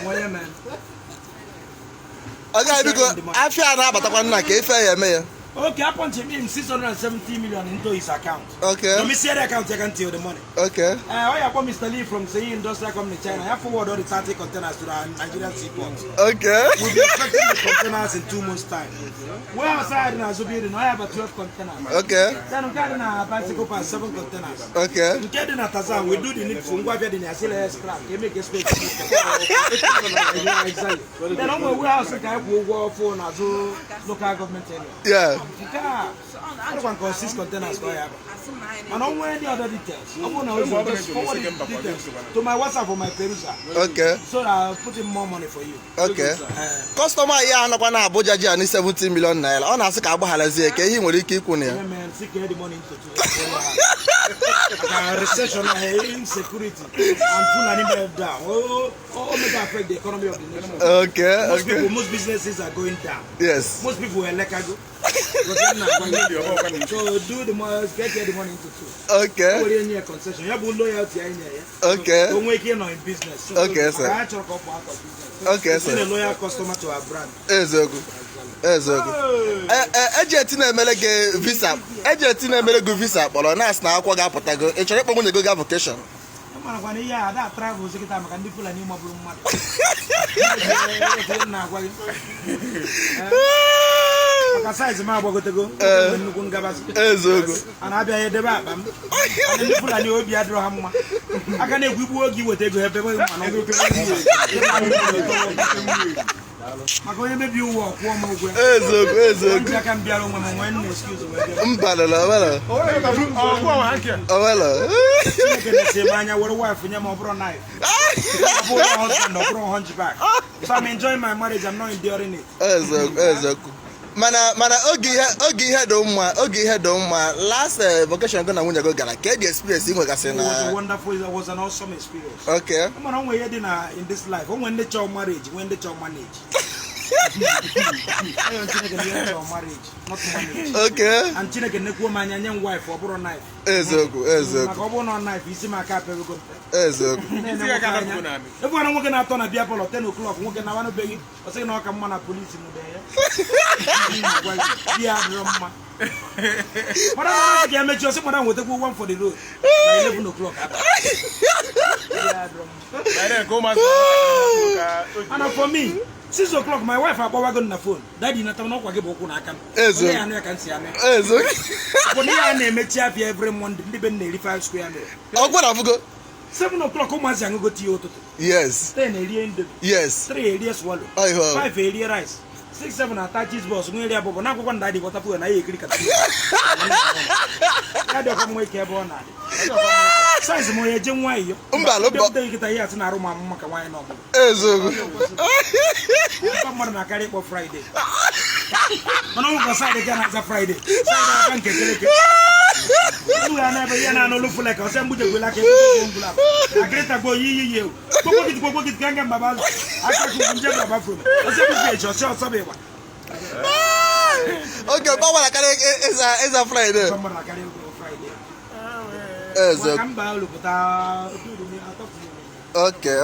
Onye mere? Ọga, biko, afịa a na-abatakwa nna ka ife ya eme ya. Okay, I punch him in 670 million into his account. Domiciliary account, I can tell the money. Oh, yeah, Mr. Lee from Seyi Industrial Company, China. I forward all the 30 containers to the Nigerian seaport. We'll be expecting the containers in 2 months' time. Warehouse side in Azubiri, I have a 12 containers. Then we got in a bicycle pass 7 containers. Nke dị na Tazan, we do the needful. Ngwa bịa dị na asịla scrap ka eme ka space. Yeah, exactly. Then ọ nwere warehouse ka anyị kwụ ụgwọ ọfụ n'azụ local government area. Nke a ọ dịkwa nke 6 containers ka ọ ya bụ. Mana ọ nwere any other details, ọ bụrụ na o just forward the details to my WhatsApp or my Perusa so that I'll put in more money for you. Customer ya anọkwa na Abuja ji ani 70 million naira, ọ na-asị ka agbagharazie ka ihe ị nwere ike ikwu na ya. Yeah, man, see, get the money into two. Recession, insecurity, and Fulani meltdown. Oh, make affect the economy of the nation. Most people, most businesses are going down. Most people were let go. So do the money, get the money into two. Were nye concession. Ya bụ loyalty anyị nye ya. O nwee ike ịnọ in business. So, Okay, sir. maka anyị chọrọ ka ọ pụọ out of business. Okay, sir. Being a loyal customer to our brand. Eziokwu. Eji eti na-emere gị visa, eji eti na-emere gị visa kpọrọ na-asị na akwụkwọ ga-apụtago. Ị chọrọ ịkpọ nwunye gị gaa vacation? Ị marakwa na ihe a ada travel kịta maka ndị Fulani magburu mmadụ. Ihe m na-agwa gị. Maka size m agbagotego, enwe nnukwu ngabasị. A na-abịa ya edebe akpa m. Mana ndị Fulani obi adịrọ ha mma. Aka na-ekwu igbu oge iweta ego ha ebe mma na maka onye mebi uwe ọkwụọ m ụgwọ ya. Eziokwu. Ndị aka m bịara onwe m nwee nna excuse wee bịa. Mba lele, owelo owelo. Chineke na-esi m anya were wife nye m, ọ bụrụ knife. Ọ bụrụ husband, ọ bụrụ hunchback. So I'm enjoying my marriage, I'm not enduring it. Eziokwu, mana oge ihe dị mma, oge ihe dị mma, last vacation gị na nwunye gị gara, ka eji experience ị nwegasị It was a na? wonderful, it was an awesome experience. Mana o nwere ihe dị na in this life, o nwere ndị chọọ marriage, nwee ndị chọọ manage. Ayọ Chineke na ihe chọọ marriage, not manage. And Chineke nekwuo m anya nye m wife, ọ bụrụ knife. Eziokwu. Maka ọ bụrụ na ọ knife, isi m aka apịago mpe. Na-ene nwoke anya. Ebe na nwoke na-atọ na beer parlour 10 o'clock, nwoke na wanụbeghị, ọ sịghị na ọ ka mma na polisi nwụde ya. Biya adịrọ mma. Madam, ọ ka emechi, ọsị madam wetakwa one for the road na 11 o'clock abalị. Biya adịrọ mma. And for me, 6 o'clock, my wife akpọwago m na phone. "Daddy, nata na ọkwa gị bụ ụkwụ n'aka m." Onye ya anụ ya ka m si anụ ya. Bụ na ihe a na-emechi afịa every Monday, ndị be m na-eri 5 square meal. Ọgwụ na afụgo. 7 o'clock, ụmụazị aṅụgo tii ụtụtụ. 10 erie Indomie. 3 erie swallow. Ọ ihe ọ. 5 erie rice. 6 7 ata cheese balls, nwere abụbọ na akwụkwọ ndadị bọtapụ na ya ekiri kata ya dị ọkwa mma ike ebe ọ na-adị. Size m onye eje nwayọ. Mba, mba. Bịapụta nkịta ihe asị na-arụ m amụ maka nwaanyị na ọmụgwọ. Mpa mmadụ na-akarị ịkpọ Friday, mana ọ nwekwa side ga na-aza Friday, side aka nke keleke olu ya n'ebe ihe na-anụ olu fuleka ọsẹ mgbujekwela aka ebe ngwụla akịrịta gbo yi yi yi ewu gbogbo gidi gbogbo gidi ganga mbaba aka kuku nje baba from ọsẹ bụ echi ọsẹ ọsọ bụ ịgba. Oge mgbanwe karịa ịza Friday. Mpa mmadụ na-akarị ịkpọ Friday. Eziokwu. Maka mba olupụta Okay.